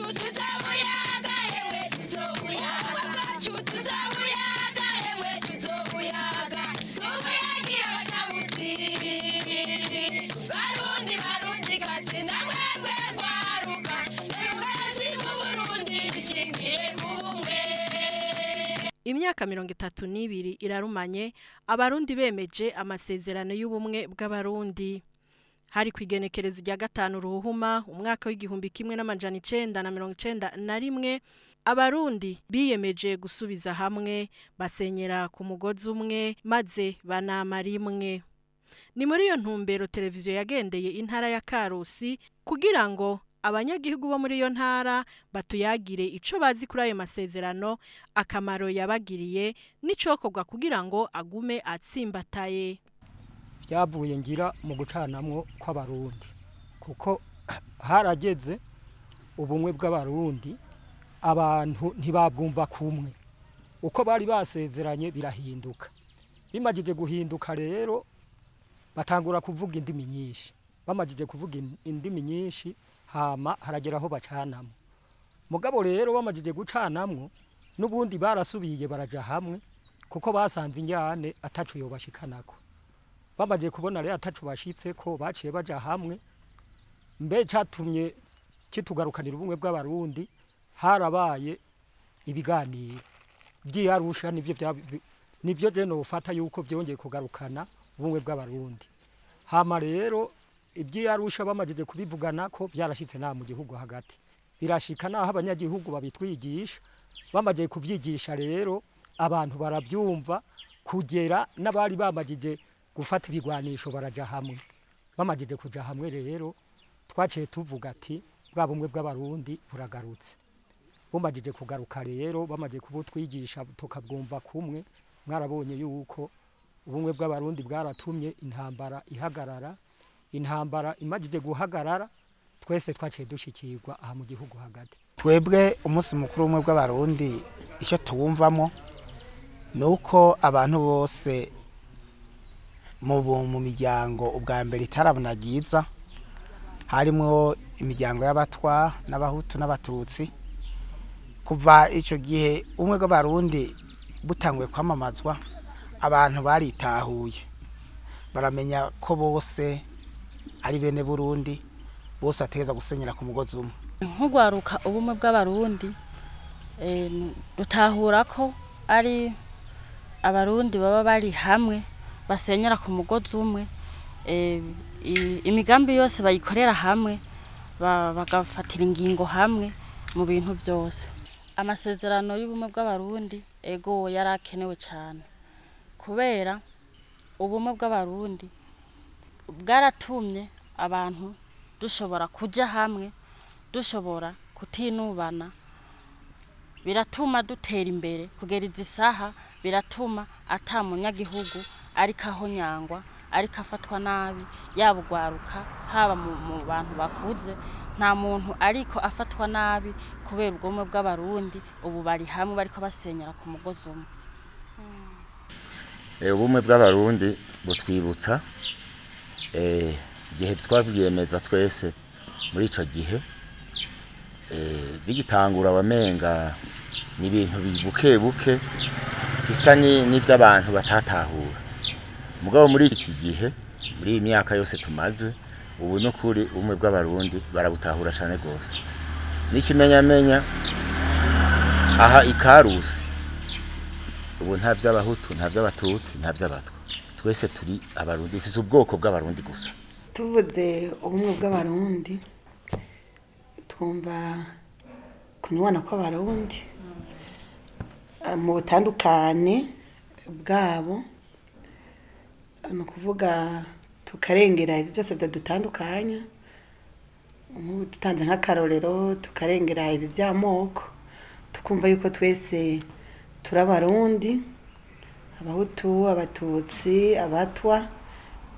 Bwacu tuzabuyaga, emwe tuzobuyaga, bwacu tuzabuyaga, emwe tuzobuyaga, tubuyagira abatabuzi. Barundi, Barundi kazi, namwebwe rwaruka, demokarasi mu Burundi ishingiye ku bumwe. Imyaka 32 irarumanye Abarundi bemeje amasezerano y'ubumwe bw'Abarundi. Hari ku igenekerezo rya 5 Ruhuhuma umwaka w'1991, Abarundi biyemeje gusubiza hamwe, basenyera ku mugozi umwe, maze banama rimwe. Ni muri iyo ntumbero televiziyo yagendeye intara ya Karusi kugira ngo abanyagihugu bo muri iyo ntara batuyagire ico bazi kuri ayo masezerano, akamaro yabagiriye n'icokorwa kugira ngo agume atsimbataye. Byavuye ngira mu gucanamwo kw'Abarundi, kuko harageze ubumwe bw'Abarundi abantu ntibabwumva kumwe. Uko bari basezeranye birahinduka. Bimajije guhinduka rero, batangura kuvuga indimi nyinshi. Bamajije kuvuga indimi nyinshi, hama haragera aho bacanamwo. Mugabo rero bamajije gucanamwo, n'ubundi barasubiye baraja hamwe, kuko basanze injyane atacu yobashikanako. Bamaze kubona rero atacu bashitse ko, baciye baja hamwe. Mbe catumye kitugarukanira ubumwe bw'Abarundi, harabaye ibiganiro vy'Arusha. Nivyo je nofata yuko vyongeye kugarukana ubumwe bw'Abarundi. Hama rero ivy'Arusha bamajije kubivugana ko vyarashitse na mu gihugu hagati, birashika naho abanyagihugu babitwigisha. Bamaze kuvyigisha rero, abantu baravyumva, kugera n'abari bamajije gufata ibigwanisho baraja hamwe. Bamajije kuja hamwe rero, twaciye tuvuga ati bwa bumwe bw'Abarundi buragarutse. Bumajije kugaruka rero, bamaze kubutwigisha tukabwumva kumwe, mwarabonye yuko ubumwe bw'Abarundi bwaratumye intambara ihagarara. Intambara imajije guhagarara, twese twaciye dushikirwa aha mu gihugu hagati. Twebwe umunsi mukuru w'ubumwe bw'Abarundi, icyo tuwumvamo ni uko abantu bose mu miryango ubwa mbere itarabona ryiza, harimo imiryango y'Abatwa n'Abahutu n'Abatutsi. Kuva icyo gihe ubumwe bw'Abarundi butanguye kwamamazwa, abantu baritahuye, baramenya ko bose ari bene Burundi, bose bategerezwa gusenyera ku mugozi umwe. Nk'urwaruka, ubumwe bw'Abarundi dutahura ko ari Abarundi baba bari hamwe, basenyera ku mugozi umwe, imigambi yose bayikorera hamwe, bagafatira ingingo hamwe mu bintu byose. Amasezerano y'ubumwe bw'Abarundi ego yarakenewe cyane, kubera ubumwe bw'Abarundi bwaratumye abantu dushobora kujya hamwe, dushobora kutinubana, biratuma dutera imbere kugera izi saha, biratuma ata munyagihugu ariko ahonyangwa, ariko afatwa nabi, yaba ugwaruka, haba mu bantu bakuze, nta muntu ariko afatwa nabi kubera ubumwe bw'Abarundi. Ubu bari hamwe, bariko basenyera ku mugozi umwe. Ubumwe bw'Abarundi butwibutsa igihe twabyemeza twese. Muri ico gihe bigitangura, wamenga ni ibintu buke buke bisa n'ivy'abantu batatahura. Mugabo muri iki gihe, muri iyi myaka yose tumaze ubu, n'ukuri ubumwe bw'Abarundi barabutahura cane gose. N'ikimenyamenya, aha ikarusi ubu nta vy'Abahutu, nta vy'Abatutsi, nta vy'Abatwa, twese turi Abarundi, dufise ubwoko bw'Abarundi gusa. Tuvuze ubumwe bw'Abarundi, twumva kunywana kw'Abarundi mu butandukane bwabo, ni ukuvuga tukarengera ibyo byose byadutandukanya. Nk'ubu dutanze nk'akarorero, tukarengera ibi by'amoko, tukumva yuko twese turi Abarundi, Abahutu, Abatutsi, Abatwa,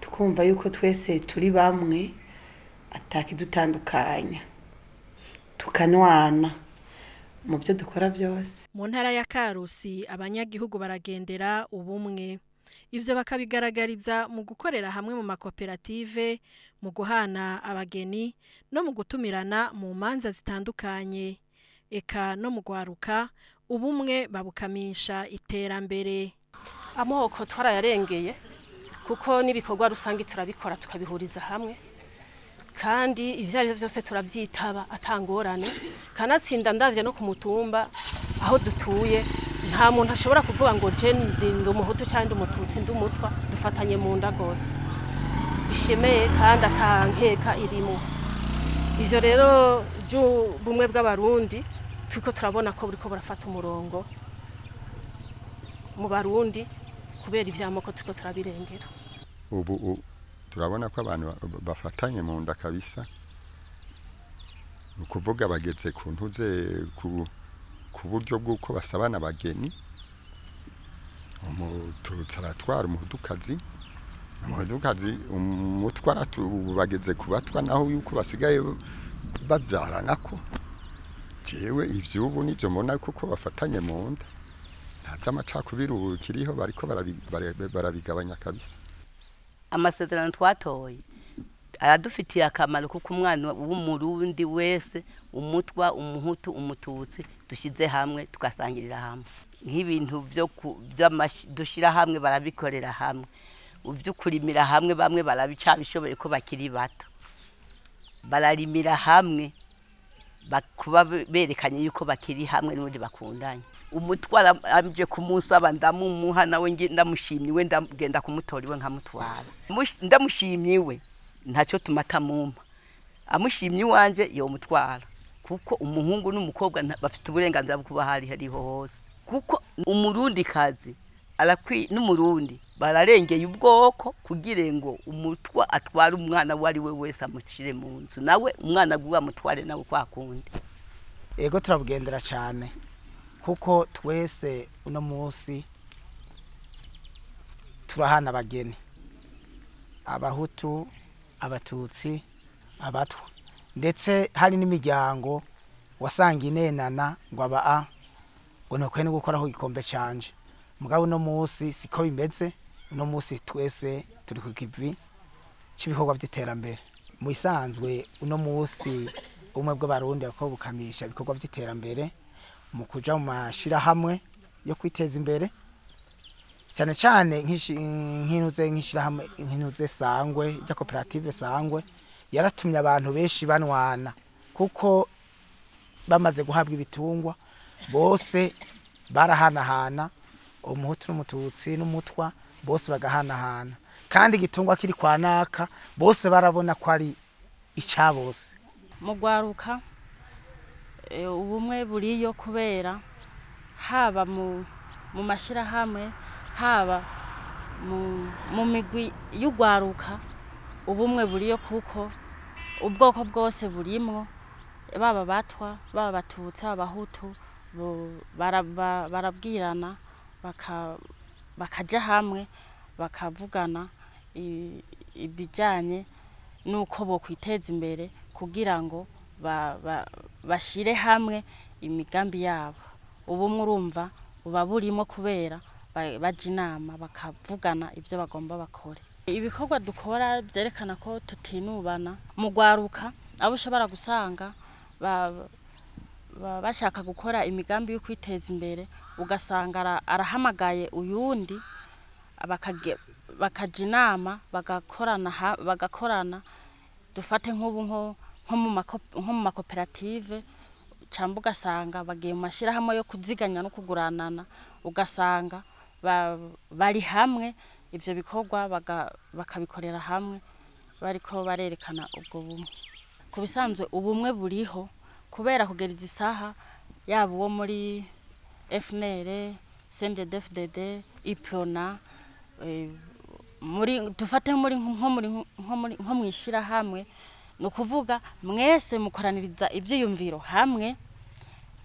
tukumva yuko twese turi bamwe, atakidutandukanya, tukanwana mu byo dukora byose. Mu ntara ya Karusi abanyagihugu baragendera ubumwe. Ivyo bakabigaragariza mu gukorera hamwe mu makoperative, mu guhana abageni no mu gutumirana mu manza zitandukanye. Eka no mu gwaruka ubumwe babukamisha iterambere. Amoko twarayarengeye kuko n'ibikorwa rusange turabikora tukabihuriza hamwe, kandi ivyo ari vyose turavyitaba atangorane. Kanatsinda ndavye no ku mutumba aho dutuye, nta muntu ashobora kuvuga ngo je ndi umuhutu cyangwa ndi umututsi ndi umutwa, dufatanye mu nda gose bishemeye kandi atankeka irimo. Ivyo rero by'ubumwe bw'abarundi turiko turabona ko buriko burafata umurongo mu barundi kubera ivyamoko turiko turabirengera. Ubu turabona ko abantu bafatanye mu nda kabisa, ukuvuga bageze ku ntuze ku buryo bw'uko basabana abageni. Umututsi aratwara umuhutukazi, umuhutukazi umutwara, bageze ku batwa naho yuko basigaye babyarana ko. Jewe ivy'ubu nivyo mbona kuko bafatanye mu nda, nta vy'amacakubiri ubu kiriho, bariko barabigabanya kabisa. Amasezerano twatoye aradufitiye akamaro kuko umwana w'umurundi wese, umutwa, umuhutu, umututsi, dushyize hamwe tugasangirira hamwe. Nk'ibintu byo dushyira hamwe barabikorera hamwe, ibyo kurimira hamwe bamwe barabicabishoboye ko bakiri bato, bararimira hamwe kuba berekanye yuko bakiri hamwe n'ubundi bakundanye. Umutwara aje kumusaba ndamumuha, nawe ndamushimye we ndagenda kumutora iwe nkamutwara. Ndamushimye iwe ntacyo tumatamumpa, amushimye iwanje yomutwara, kuko umuhungu n'umukobwa bafite uburenganzira bwo kuba hari hariho hose. Kuko umurundi kazi arakwi n'umurundi bararengeye ubwoko kugira ngo umutwa atware umwana wari we wese amushire mu nzu, nawe umwana gwa mutware nawe kwa kundi. Ego turabugendera cyane kuko twese uno munsi turahana abageni, abahutu, abatutsi, abatwa, ndetse hari n'imiryango wasanga inenana ngo aba a ngo ntukwiye no gukoraho igikombe canje. Mugabo uno munsi siko bimeze, uno munsi twese turi ku kivi c'ibikorwa by'iterambere. Mu bisanzwe uno munsi ubumwe bw'abarundi bariko bukamisha ibikorwa by'iterambere mu kuja mu mashirahamwe yo kwiteza imbere, cyane cyane nk'intuze nk'ishirahamwe nk'intuze Sangwe rya koperative Sangwe yaratumye abantu benshi banwana, kuko bamaze guhabwa ibitungwa bose barahanahana, umuhutu n'umututsi n'umutwa bose bagahanahana, kandi igitungwa kiri kwa naka bose barabona ko ari icabose. Mu gwaruka ubumwe buriyo kubera haba mu mashirahamwe, haba mu migwi y'ugwaruka, ubumwe buriyo kuko ubwoko bwose burimwo, baba batwa, baba batutsi, abahutu, barabwirana bakaja hamwe bakavugana ibijanye nuko bo kwiteza imbere kugira ngo bashire hamwe imigambi yabo. Ubumwe urumva buba burimo kubera baja inama bakavugana ivyo bagomba bakore. Ibikorwa dukora byerekana ko tutinubana. Mu gwaruka abo ushobora gusanga bashaka gukora imigambi yo kwiteza imbere, ugasanga arahamagaye uyundi, bakaja inama bagakorana. Dufate nk'ubu nko mu makoperative, cyangwa ugasanga bagiye mu mashirahamwe yo kuziganya no kuguranana, ugasanga bari hamwe, ivyo bikorwa bakabikorera hamwe, bariko barerekana ubwo bumwe. Ku bisanzwe ubumwe buriho kubera kugera izisaha, yaba uwo muri FNL, CNDD-FDD, IPRONA, muri dufate muri nko mwishirahamwe, no kuvuga mwese mukoraniriza ivyiyumviro hamwe,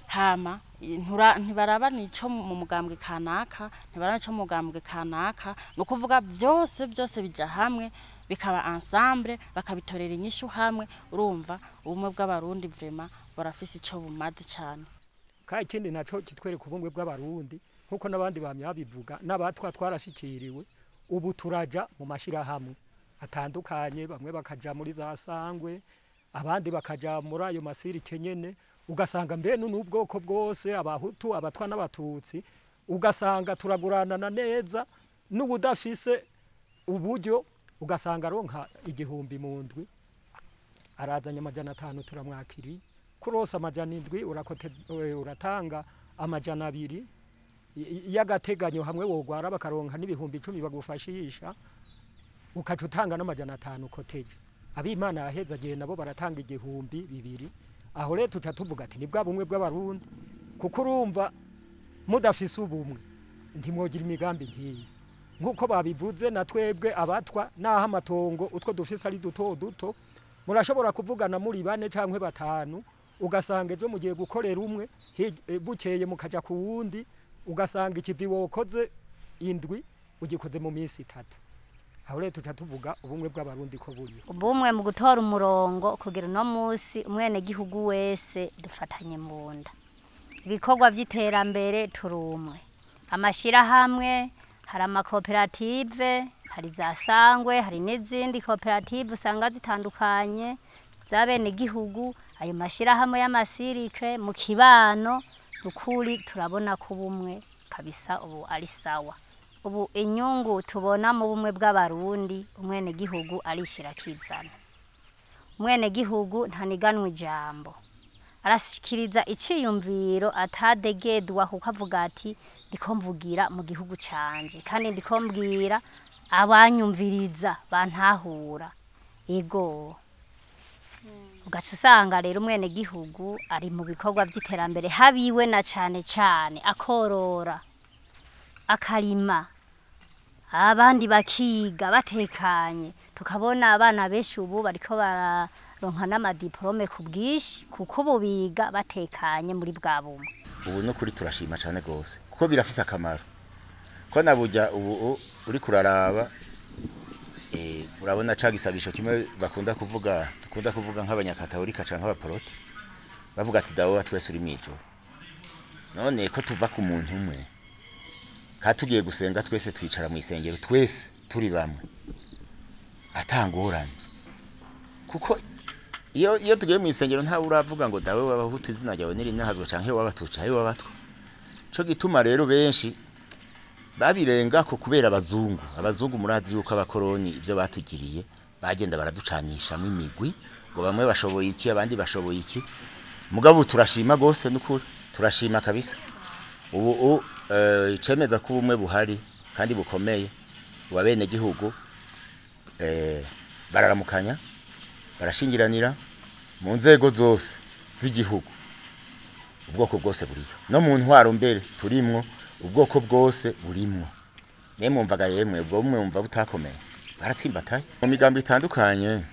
hama ntibaraba nico mu mugambwe kanaka, ntibaraba nico mu mugambwe kanaka, no kuvuga byose byose bija hamwe bikaba ensemble, bakabitorera inyishu hamwe. Urumva ubumwe bw'abarundi vraiment barafise ico bumaze cyane. Kandi ikindi naco kitwereka ubumwe bw'abarundi nkuko nabandi bamya bivuga, n'abatwa twarashikiriwe Ubu turaja mu mashirahamwe atandukanye, bamwe bakaja muri za sangwe, abandi bakaja muri ayo masirike nyene, ugasanga mbe n'ubwoko bwose, abahutu, abatwa n'abatutsi, ugasanga turaguranana neza. N'ubudafise uburyo ugasanga aronka 1000 mu ndwi, arazanye 500 turamwakiri, kurosa 700 urakote uratanga 200 y'agateganyo, hamwe wogwara bakaronka n'ibihumbi 10 bagufashisha, ukaca utanga n'500 koteje. Abimana yaheza gihe nabo baratanga 2000. Aho rero tuca tuvuga ati ni bwa bumwe bw'abarundi, kuko urumva mudafise ubumwe ntimwogira imigambi nkiyi. Nkuko babivuze na twebwe abatwa, naho amatongo utwo dufise ari duto duto, murashobora kuvugana muri 4 canke 5, ugasanga ejo mugiye gukorera umwe, bukeye mukaja ku wundi, ugasanga ikivi wokoze indwi ugikoze mu minsi 3. Aho rero tuca tuvuga ubumwe bw'abarundi ko buriho. Ubumwe mu gutora umurongo kugira no munsi umwene gihugu wese dufatanye mu nda. Ibikorwa vy'iterambere turumwe. Amashirahamwe, hari amakoperative, hari za sangwe, hari n'izindi koperative usanga zitandukanye z'abene gihugu. Ayo mashirahamwe y'amasirikre mu kibano, nukuri turabona ko ubumwe kabisa ubu ari sawa. Ubu inyungu tubona mu bumwe bw'abarundi, umwene gihugu arishira kizana. Umwene gihugu ntaniganwa ijambo, arashikiriza iciyumviro atadegedwa, kuko avuga ati ndiko mvugira mu gihugu canje, kandi ndiko mbwira abanyumviriza bantahura. Ego ugaca usanga rero umwene gihugu ari mu bikorwa by'iterambere, habiwe na cane cane akorora, akarima, abandi bakiga batekanye. Tukabona abana benshi ubu bariko bararonka n'amadiplome ku bwinshi, kuko ubu biga batekanye muri bwa bumwe. Ubu no kuri turashima cane gose, kuko birafise akamaro. Ko naburya ubu uri kuraraba, urabona ca gisabisho kimwe bakunda kuvuga, dukunda kuvuga nk'abanyakatolika canke abaporoti, bavuga ati dawe twese uri mwijoro. None ko tuva ku muntu umwe, katugiye gusenga twese twicara mu isengero twese turi bamwe, atangorane. Kuko iyo tugiye mu isengero nta uravuga ngo dawe w'abahutu izina ryawe n'irinahazwa canke w'abatutsi ayo w'abatwa. Co gituma rero benshi babirenga ko kubera abazungu. Abazungu murazi yuko abakoroni ivyo batugiriye, bagenda baraducanisha mu imigwi, ngo bamwe bashoboye iki abandi bashoboye iki. Mugabo turashima gose nukuri, turashima kabisa. Ubu icemeza ko ubumwe buhari kandi bukomeye, wabene gihugu bararamukanya, barashingiranira mu nzego zose z'igihugu, ubwoko bwose buriyo. No mu ntwaro mbere turimwo, ubwoko bwose burimwo. Nemwe mumvaga yemwe ubwo bumwe mumva butakomeye, baratsimbataye mu migambi itandukanye.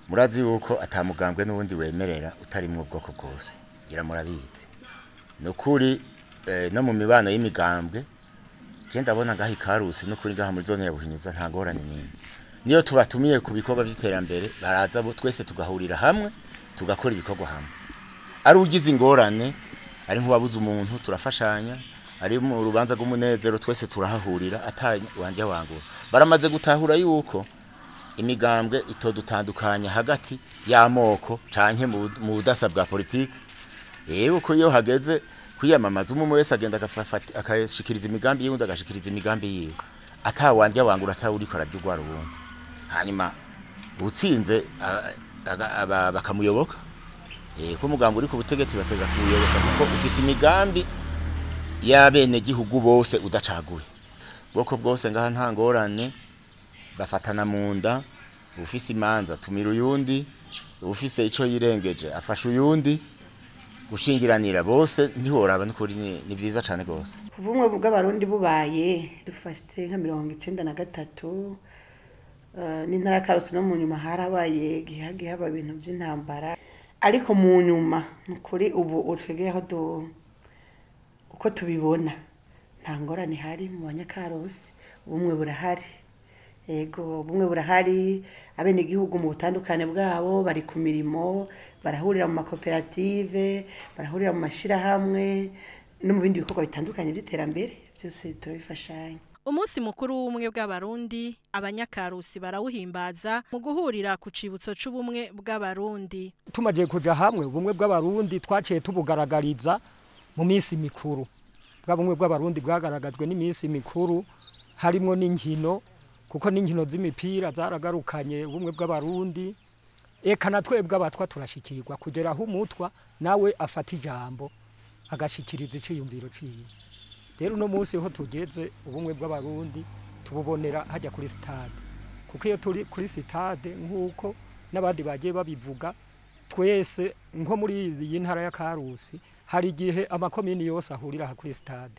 Murazi yuko atamugambwe n'ubundi wemerera utarimwo ubwoko bwose, ngira murabizi. Nukuri no mu mibano y'imigambwe je ndabona ngaho ikarusi nukuri ngaha muri zone ya Buhinyuza nta ngorane nini. Niyo tubatumiye ku bikorwa by'iterambere baraza bo twese tugahurira hamwe tugakora ibikorwa hamwe. Ari ugize ingorane, ari nk'uwabuze umuntu turafashanya, ari mu rubanza rw'umunezero twese turahahurira atawanje wangura. Baramaze gutahura yuko imigambwe itodutandukanya hagati y'amoko canke mu budasa bwa politike. Ewe ko iyo hageze kwiyamamaza umwe wese agenda akashikiriza imigambi yiwe, agashikiriza imigambi yiwe, atawanje wangura atawurikora ry'ugwara ubundi. Hanyuma utsinze bakamuyoboka. Ko umugambi uri ku butegetsi bateza kuyoboka kuko ufise imigambi y'abene gihugu bose udacaguye. Bwoko bwose ngaha nta ngorane, bafatana mu nda, ufise imanza tumira uyundi, ufise ico yirengeje afasha uyundi, gushingiranira bose ntiworaba n'ukuri ni vyiza cane gose. Kuva ubumwe bw'abarundi bubaye dufashe nka 93 n'intara ya Karusi no mu nyuma harabaye gihagiye haba ibintu by'intambara, ariko mu nyuma nukuri ubu twegeye aho uko tubibona nta ngorane hari mu banyakarusi, ubumwe burahari. Ego ubumwe burahari, abene gihugu mu butandukane bwabo bari ku mirimo, barahurira mu makoperative, barahurira mu mashirahamwe no mu bindi bikorwa bitandukanye by'iterambere, byose turabifashanya. Umunsi mukuru w'ubumwe bw'Abarundi abanyakarusi barawuhimbaza mu guhurira ku cibutso c'ubumwe bw'Abarundi. Tumaze kuja hamwe ubumwe bw'Abarundi twaciye tubugaragariza mu minsi mikuru. Bwa bumwe bw'Abarundi bwagaragajwe n'iminsi mikuru harimo n'inkino, kuko n'inkino z'imipira zaragarukanye ubumwe bw'Abarundi. Eka na twebwe abatwa turashikirwa kugera aho umutwa nawe afata ijambo agashikiriza iciyumviro ciwe. Rero uno munsi ho tugeze ubumwe bw'Abarundi tububonera hajya kuri stade, kuko iyo turi kuri stade nk'uko n'abandi bagiye babivuga, twese nko muri iyi ntara ya Karusi hari igihe amakomini yose ahurira aha kuri stade,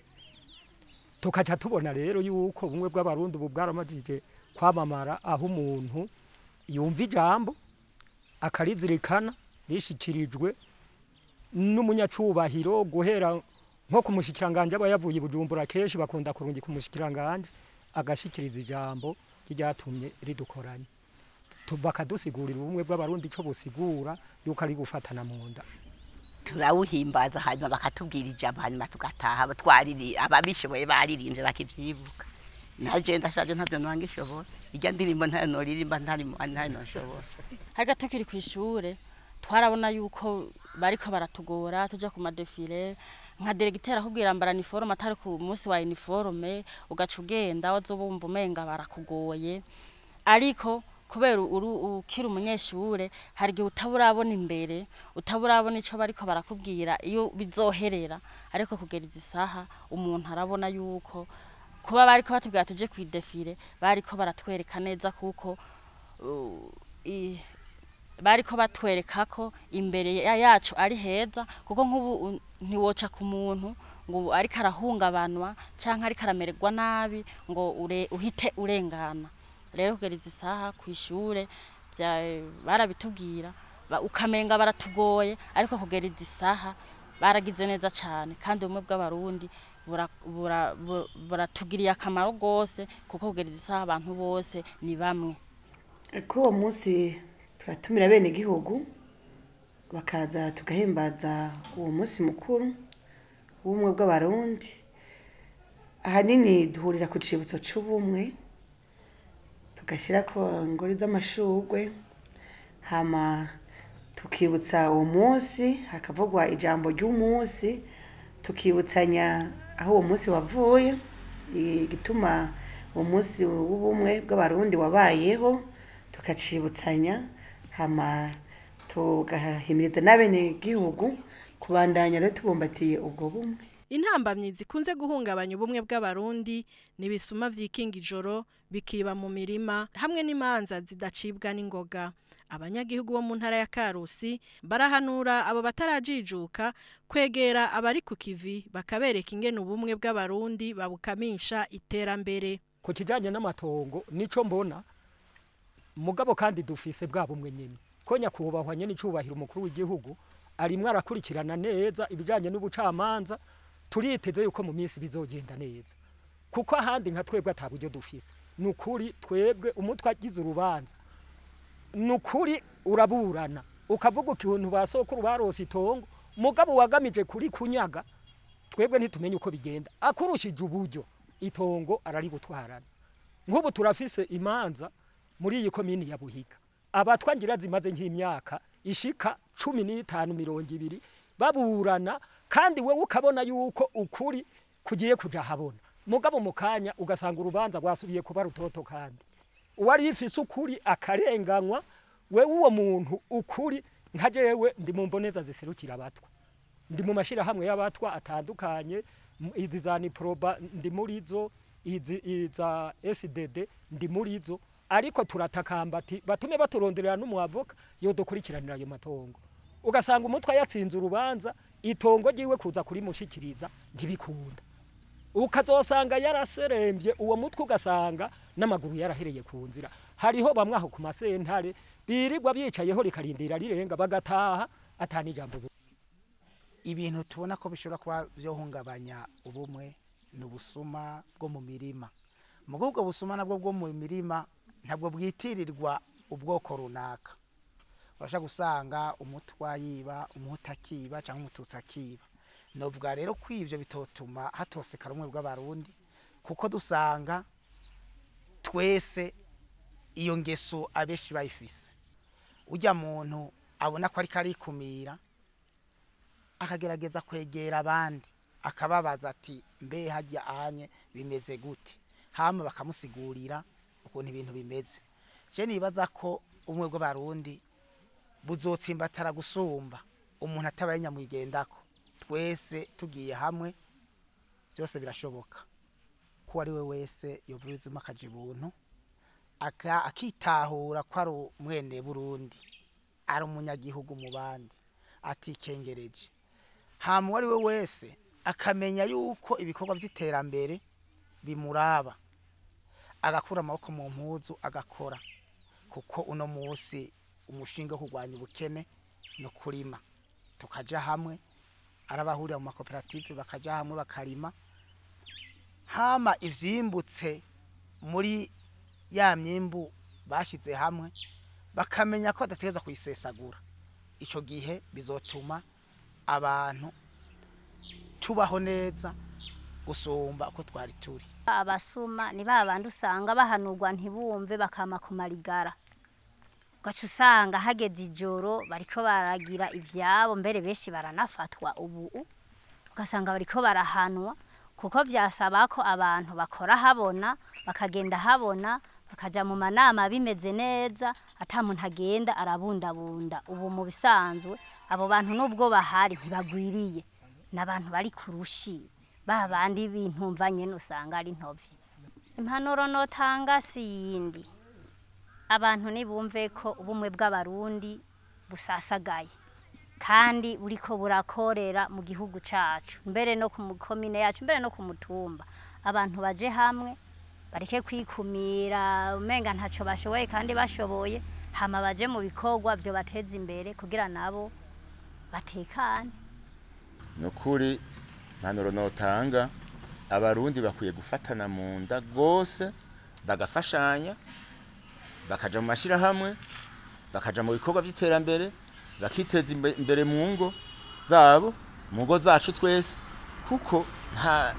tukaca tubona rero yuko ubumwe bw'Abarundi ubu bwaramajije kwamamara, aho umuntu yumva ijambo akarizirikana rishikirijwe n'umunyacubahiro, guhera nko kumushikiranganje aba yavuye Bujumbura kenshi bakunda kurungi kumushikiranganje agashikiriza ijambo ryatumye ridukoranye, bakadusigurira ubumwe bw'Abarundi ico busigura yuko ari gufatana mu nda. Turawuhimbaza hanyuma bakatubwira ijambo, hanyuma tugataha twariri ababishoboye baririmbye bakivyibuka. Naje ndashaje ntavyo nangishobora, irya ndirimbo ntayo noririmba ntari nshobora. Haga tukiri kwishure twarabona yuko bariko baratugora tuja ku madefile, nka directeur akubwira ambara uniforme atari ku munsi wa uniforme, ugaca ugenda wazobumva umenga barakugoye. Ariko kubera ukiri umunyeshure hari igihe utaburabona imbere, utaburabona ico bariko barakubwira iyo bizoherera. Ariko kugera izisaha umuntu arabona yuko kuba bariko batubwira tuje kwidefile bariko baratwereka neza, kuko bariko batwereka ko imbere yacu ari heza, kuko nk'ubu ntiwoca ku muntu ngo ariko arahungabanwa canke ariko aramererwa nabi ngo uhite urengana. Rero kugera izisaha kwishure barabitubwira ukamenga baratugoye, ariko kugera izisaha baragize neza cyane, kandi ubumwe bw'Abarundi buratugiriye akamaro gose, kuko kugera izisaha abantu bose ni bamwe. Kuri uwo munsi turatumira bene gihugu bakaza tugahimbaza uwo munsi mukuru w'ubumwe bw'Abarundi. Ahanini duhurira ku cibutso c'ubumwe, tugashirako ingori z'amashurwe, hama tukibutsa uwo munsi, hakavugwa ijambo ry'umunsi, tukibutsanya aho uwo munsi wavuye, igituma uwo munsi w'ubumwe bw'Abarundi wabayeho, tukacibutsanya, hama tugahimiriza n'abene gihugu kubandanya rero tubumbatiye ubwo bumwe. Intambamyi zikunze guhungabanya ubumwe bw'Abarundi ni ibisuma vyikinga ijoro bikiba mu mirima, hamwe n'imanza zidacibwa n'ingoga. Abanyagihugu bo mu ntara ya Karusi barahanura abo batarajijuka kwegera abari ku kivi bakabereka ingene ubumwe bw'Abarundi babukamisha iterambere. Ku kijanye n'amatongo nico mbona mugabo kandi dufise bwa bumwe nyene, ko nyakubahwa nyene icubahiro umukuru w'igihugu arimwe arakurikirana neza ibijanye n'ubucamanza, turiteze yuko mu minsi bizogenda neza, kuko ahandi nka twebwe ataburyo dufise. Nukuri twebwe umutwe agize urubanza nukuri uraburana ukavuga ukuntu basokuru barose itongo, mugabo wagamije kuri kunyaga, twebwe ntitumenye uko bigenda, akurushije uburyo itongo ararigutwarana. Nk'ubu turafise imanza muri iyi komini ya Buhiga, abatwa ngira zimaze nk'imyaka ishika 15 20 baburana, kandi wewe ukabona yuko ukuri kugiye kujahabona, mugabo mukanya ugasanga urubanza rwasubiye kuba rutoto, kandi uwari ifise ukuri akarenganywa. Wewe uwo muntu ukuri nka jewe ndi mu mboneza ziserukira abatwa, ndi mu mashira hamwe y'abatwa atandukanye, izi za Niproba ndi muri zo, izi za SDD ndi muri zo, ariko turatakamba ati batume baturonderera n'umwavoka yodukurikiranira ayo matongo. Ugasanga umutwa yatsinze urubanza itongo ryiwe kuza kurimushikiriza ntibikunda, ukazosanga yaraserembye uwo mutwe, ugasanga n'amaguru yarahereye ku nzira. Hariho bamwe aho ku masentare birirwa bicayeho rikarindira rirenga bagataha atani ijambo. Ibintu tubona ko bishobora kuba byohungabanya ubumwe ni ubusuma bwo mu mirima. Mugabo ubwo busuma nabwo bwo mu mirima ntabwo bwitirirwa ubwoko runaka. Urashaka gusanga umutwa yiba, umuhutu akiba cyangwa umututsi akiba. Novuga rero ko ivyo bitotuma hatosekara ubumwe bw'Abarundi, Kuko dusanga twese iyo ngeso abeshi bayifise. Ujya muntu abona ko ariko arikumira akagerageza kwegera abandi akababaza ati mbe hajya ahanye bimeze gute, hama bakamusigurira ukuntu ibintu bimeze. Je nibaza ko umwe bw'abarundi buzotsimbatara gusumba umuntu atabaye nyamwigendako. Twese tugiye hamwe byose birashoboka. Ko ari we wese yovuza umakaje ibuntu akitahura ko ari umwene Burundi, ari umunyagihugu mu bandi atikengereje. Hama ari we wese akamenya yuko ibikorwa by'iterambere bimuraba, agakura amaboko mu mpuzu agakora, kuko uno munsi umushinga wo kurwanya ubukene no kurima tukaja hamwe, arabahurira mu makoperative bakaja hamwe bakarima, hama ivyimbutse muri ya myimbu bashize hamwe bakamenya ko badategerezwa kuyisesagura. Ico gihe bizotuma abantu tubaho neza gusumba uko twari turi. Abasuma ni babandi usanga bahanurwa ntibumve bakama kumarigara, ugaca usanga hageze ijoro bariko baragira ivyabo, mbere benshi baranafatwa ubu ugasanga bariko barahanwa, kuko vyasaba ko abantu bakora habona bakagenda habona bakaja mu manama bimeze neza, ata muntu agenda arabundabunda. Ubu mu bisanzwe abo bantu nubwo bahari ntibagwiriye, n'abantu bari kurushi babandi bintumva nyene usanga ari ntovye. Impanuro notanga si yindi, abantu nibumve ko ubumwe bw'abarundi busasagaye kandi buriko burakorera mu gihugu cacu, mbere no ku komine yacu, mbere no ku mutumba. Abantu baje hamwe bareke kwikumira umenga ntaco bashoboye kandi bashoboye, hama baje mu bikorwa byo bateza imbere kugira nabo batekane. Nukuri impanuro notanga, abarundi bakwiye gufatana mu nda gose, bagafashanya, bakaja mu mashirahamwe, bakaja mu bikorwa by'iterambere, bakiteza imbere mu ngo zabo, mu ngo zacu twese, kuko nta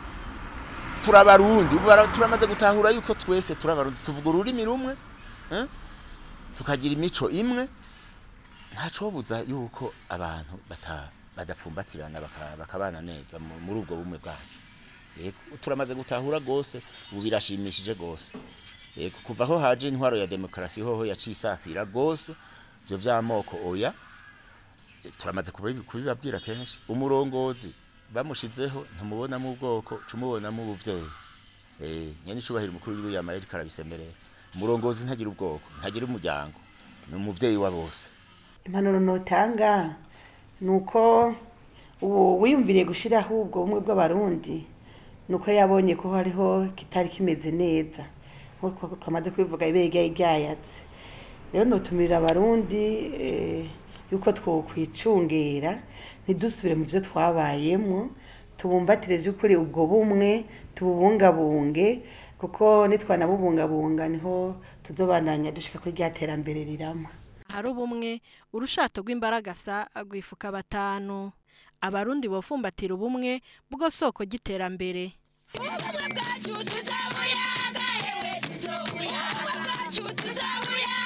turabarundi turamaze gutahura yuko twese turabarundi, tuvuga ururimi rumwe, tukagira imico imwe, ntacobuza yuko abantu badapfumbatirana bakabana neza muri ubwo bumwe bwacu. Yego turamaze gutahura gose, ubu birashimishije gose. Yego kuva aho haje intwaro ya demokarasi hoho yacisasira gose ivyo vy'amoko oya, turamaze kubibabwira kenshi. Umurongozi bamushizeho ntumubona mu bwoko, cumubona mu buvyeyi. Nyene icubahiro umukuru w'igihugu yamaye ariko arabisemerera. Umurongozi ntagira ubwoko, ntagira umuryango, ni umuvyeyi wa bose. Impanuro notanga nuko ubu wiyumviriye gushiraho ubwo bumwe bw'abarundi, nuko yabonye ko hariho kitari kimeze neza nkuko twamaze kubivuga ibega iryayatse. Rero notumirira abarundi yuko twokwicungera ntidusubire mu byo twabayemo, tubumbatire by'ukuri ubwo bumwe, tububungabunge, kuko nitwanabubungabunga niho tuzobandanya dushika kuri rya terambere rirama. Hari ubumwe urushato rw'imbaragasa rwifuka batanu. Abarundi bofumbatira ubumwe bwo soko giterambere. Ubumwe bwacu tuzabuyaga, yewe tuzobuyaga, bwacu tuzabuyaga.